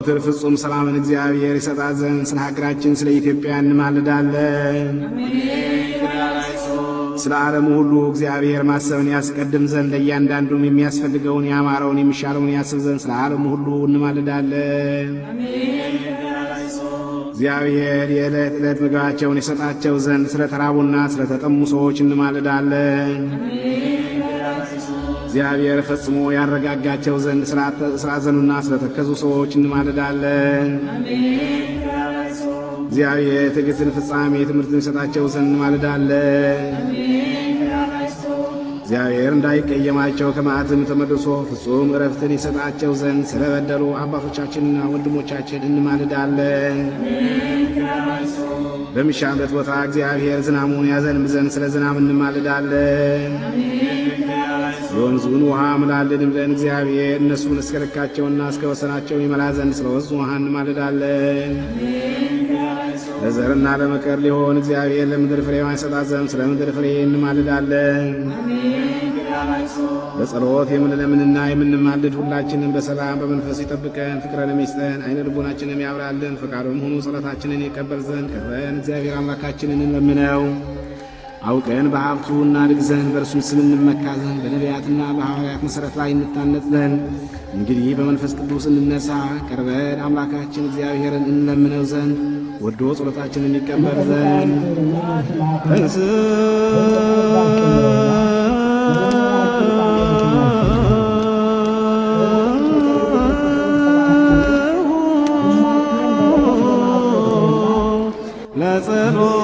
ፍጹም ሰላምን እግዚአብሔር ይሰጣት ዘንድ ስለ ሀገራችን ስለ ኢትዮጵያ እንማልዳለን። ስለ ዓለሙ ሁሉ እግዚአብሔር ማሰብን ያስቀድም ዘንድ ለእያንዳንዱም የሚያስፈልገውን ያማረውን የሚሻለውን ያስብ ዘንድ ስለ ዓለሙ ሁሉ እንማልዳለን። እግዚአብሔር የዕለት ዕለት ምግባቸውን የሰጣቸው ዘንድ ስለ ተራቡና ስለ ተጠሙ ሰዎች እንማልዳለን። እግዚአብሔር ፈጽሞ ያረጋጋቸው ዘንድ ስላዘኑና ስለተከዙ ሰዎች እንማልዳለን። እግዚአብሔር ትዕግስትን ፍጻሜ ትምህርትን ይሰጣቸው ዘንድ እንማልዳለን። እግዚአብሔር እንዳይቀየማቸው ከመዓትም ተመልሶ ፍጹም ዕረፍትን ይሰጣቸው ዘንድ ስለበደሉ አባቶቻችንና ወንድሞቻችን እንማልዳለን። በሚሻበት ቦታ እግዚአብሔር ዝናሙን ያዘንብ ዘንድ ስለ ዝናም እንማልዳለን። የወንዙን ውሃ ምላልን ብለን እግዚአብሔር እነሱን እስከ ልካቸውና እስከ ወሰናቸው ይመላ ዘንድ ስለ ወንዙ ውሃ እንማልዳለን። ለዘርና ለመከር ሊሆን እግዚአብሔር ለምድር ፍሬዋን ይሰጣት ዘንድ ስለ ምድር ፍሬ እንማልዳለን። በጸሎት የምንለምንና የምንማልድ ሁላችንን በሰላም በመንፈስ ይጠብቀን፣ ፍቅረንም ይስጠን፣ ዓይነ ልቦናችንም ያብራልን። ፈቃዱም ሆኖ ጸሎታችንን ይቀበል ዘንድ ቀርበን እግዚአብሔር አምላካችንን እንለምነው። አውቀን በሀብቱ እናድግ ዘንድ በእርሱም ስም እንመካ ዘንድ በነቢያትና በሐዋርያት መሠረት ላይ እንታነጽ ዘንድ እንግዲህ በመንፈስ ቅዱስ እንነሳ። ቀርበን አምላካችን እግዚአብሔርን እንለምነው ዘንድ ወዶ ጸሎታችንን ይቀበል ዘንድ።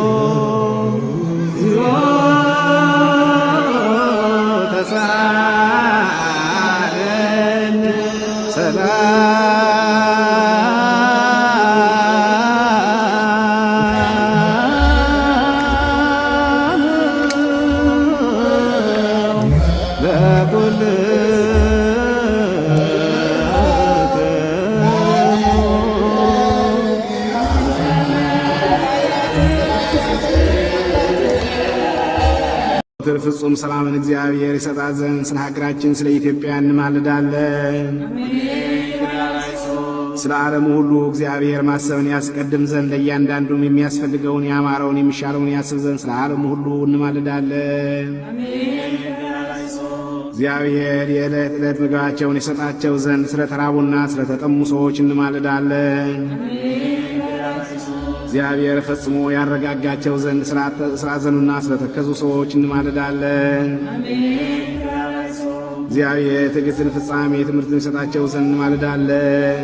ለጸሎት ተሳለን ሰላም ለኩልክሙ። ፍጹም ሰላምን እግዚአብሔር ይሰጣት ዘንድ ስለ ሀገራችን ስለ ኢትዮጵያ እንማልዳለን። ስለ ዓለሙ ሁሉ እግዚአብሔር ማሰብን ያስቀድም ዘንድ ለእያንዳንዱም የሚያስፈልገውን ያማረውን የሚሻለውን ያስብ ዘንድ ስለ ዓለሙ ሁሉ እንማልዳለን። እግዚአብሔር የዕለት ዕለት ምግባቸውን የሰጣቸው ዘንድ ስለ ተራቡና ስለ ተጠሙ ሰዎች እንማልዳለን። እግዚአብሔር ፈጽሞ ያረጋጋቸው ዘንድ ስላዘኑና ስለተከዙ ሰዎች እንማልዳለን። እግዚአብሔር ትዕግስትን ፍጻሜ ትምህርትን ይሰጣቸው ዘንድ እንማልዳለን።